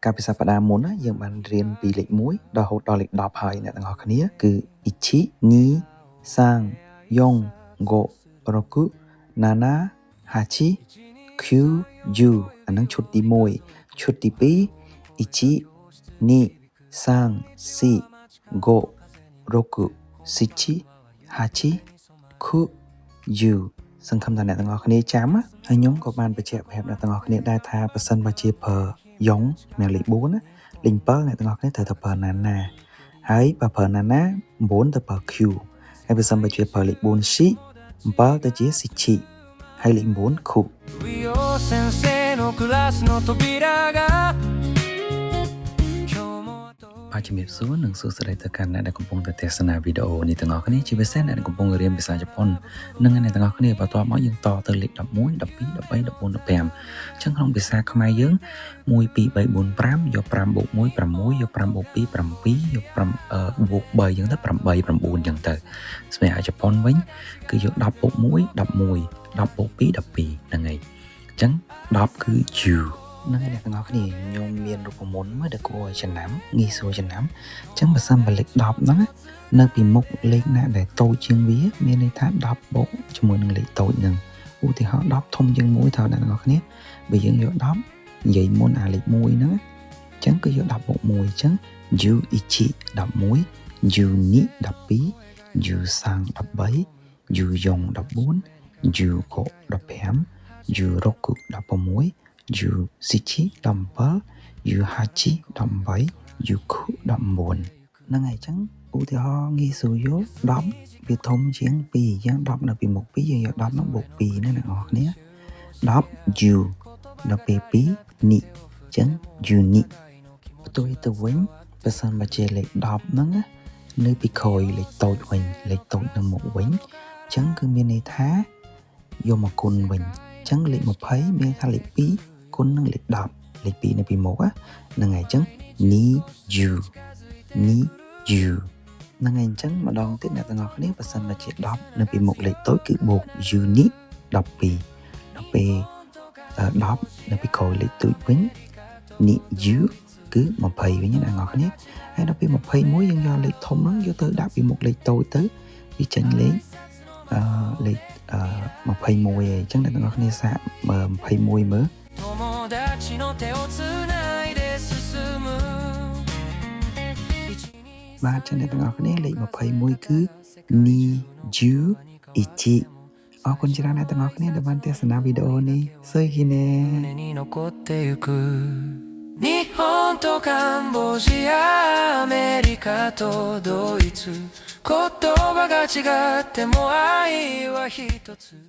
កាលពីសប្តាហ៍មុនណាយើងបានរៀនពីលេខ1ដល់រហូតដល់លេខ10ហើយអ្នកទាំងអស់គ្នាគឺ ichi ni san yon go roku nana hachi q u អាហ្នឹងឈុតទី1ឈុតទី2 ichi ni san si go roku shichi hachi ku u សង្ឃឹមថាអ្នកទាំងអស់គ្នាចាំណាហើយខ្ញុំក៏បានបញ្ជាក់ប្រាប់អ្នកទាំងអស់គ្នាដែរថាប្រសិនបើជាប្រើយ៉ុងនៅលេខ4ណាលេខ7អ្នកទាំងអស់គ្នាត្រូវតែប្រើណាណាហើយបើប្រើណាណា9ទៅប្រើ Q ហើយបើសិនបើជាប្រើលេខ4 C 7ទៅជា shichi ហើយលេខ9 ku 上先生のクラスの扉が今日もあと បាទជំរាបសួរនិងសួស្តីទៅកាន់អ្នកដែលកំពុងតែទស្សនាវីដេអូនេះទាំងអស់គ្នាជាពិសេសអ្នកដែលកំពុងរៀនភាសាជប៉ុននិងអ្នកទាំងអស់គ្នាបន្ទាប់មកយើងតទៅលេខ11 12 13 14 15អញ្ចឹងក្នុងភាសាខ្មែរយើង1 2 3 4 5យក5បូក1 6យក5បូក2 7យក5បូក3អញ្ចឹងទៅ8 9អញ្ចឹងទៅសម្រាប់ជប៉ុនវិញគឺយក10បូក1 11 10បូក2 12ហ្នឹងហើយអញ្ចឹង10គឺ ju ហ្នឹងហើយអ្នកទាំងអស់គ្នាខ្ញុំមានរូបមន្តមួយដែលគួរឲ្យចំណាំងាយស្រួលចំណាំអញ្ចឹងបើសិនបើលេខ10ហ្នឹងណានៅពីមុខលេខណាដែលតូចជាងវាមានន័យថា10បូកជាមួយនឹងលេខតូចហ្នឹងឧទាហរណ៍10ធំជាង1ថាអ្នកទាំងអស់គ្នាបើយើងយក10និយាយមុនអាលេខ1ហ្នឹងណាអញ្ចឹងគឺយក10បូក1អញ្ចឹង 十一 11 十二 12 十三 13 十四 14 十五 15 十六 16 十七 17 十八 18 十九 19ហ្នឹងហើយអញ្ចឹងឧទាហរណ៍ងាយស្រួលយល់10វាធំជាង2យើង10នៅពីមុខ2យើងយក10ហ្នឹងបូក2ណាអ្នកនរគ្នា10 十 ដល់ពេល2 二 អញ្ចឹង 十二 ផ្ទុយទៅវិញបើសិនបើជាលេខ10ហ្នឹងណានៅពីក្រោយលេខតូចវិញលេខតូចនៅមុខវិញអញ្ចឹងគឺមានន័យថាយកមកគុណវិញអញ្ចឹងលេខ20មានថាលេខ2គុណនឹងលេខ10លេខ2នៅពីមុខណាហ្នឹងហើយអញ្ចឹង 二十 二十 ហ្នឹងហើយអញ្ចឹងម្ដងទៀតអ្នកទាំងអស់គ្នាបើសិនបើជា10នៅពីមុខលេខតូចគឺបូក 十二 12ដល់ពេល10នៅពីក្រោយលេខតូចវិញ 二十 គឺ20វិញណាអ្នកទាំងអស់គ្នាហើយដល់ពេល21យើងយកលេខធំហ្នឹងយកទៅដាក់ពីមុខលេខតូចទៅវាចេញលេខអឺលេខអឺ21ហើយអញ្ចឹងអ្នកទាំងអស់គ្នាសាក21មើល 友達の手をつないで進む បាទចឹងអ្នកទាំងអស់គ្នាលេខ21គឺ 二十一 អរគុណច្រើនអ្នកទាំងអស់គ្នាដែលបានទស្សនាវីដេអូនេះសួយគីណែ 胸に残ってゆく日本とカンボジアアメリカとドイツ言葉が違っても愛は一つ。